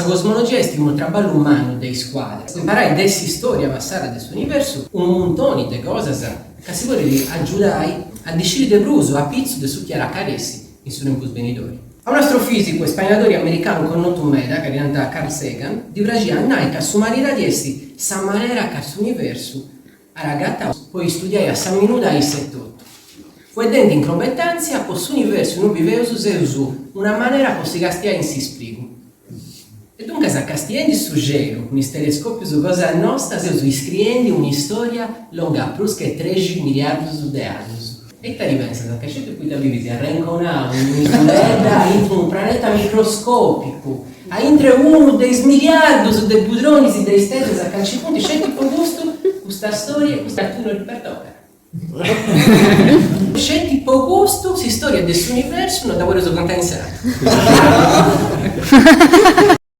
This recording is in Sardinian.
sa cosmologia est unu traballu mannu de iscuadra, imparai de s'istòria passada de s'universu unu muntoni de cosas ca si podit agiudai a ndi sciri de prus a pitzu de su chi at a acaressi in su tempus benidori. A un'astrofìsicu e spainadori americanu connotu meda, ca ddi nant Carl Sagan, ddi praxiat a nai ca s'umanidadi est sa manera ca s'universu at agatau po istudiai a sa minuda a issa etotu. Fueddendi in crobetàntzia, po s'universu innui biveus seus una manera po si castiai in s'isprigu. E duncas castiendi su xelu cun is telescòpius cosa nosta seus iscriendi un'istòria longa prus che trexi miliardus de annus. E ita ndi pensas? Ca sceti poita bivis arrenconau in un'isuledda aintru unu praneta microscòpicu, aintre unu de is miliardus de budronis de isteddas ca nci funt sceti po custu, custa stòria e custa tui no ti pertocat. Sceti po custu s'istòria de s'universu no dda podeus contai in sardu.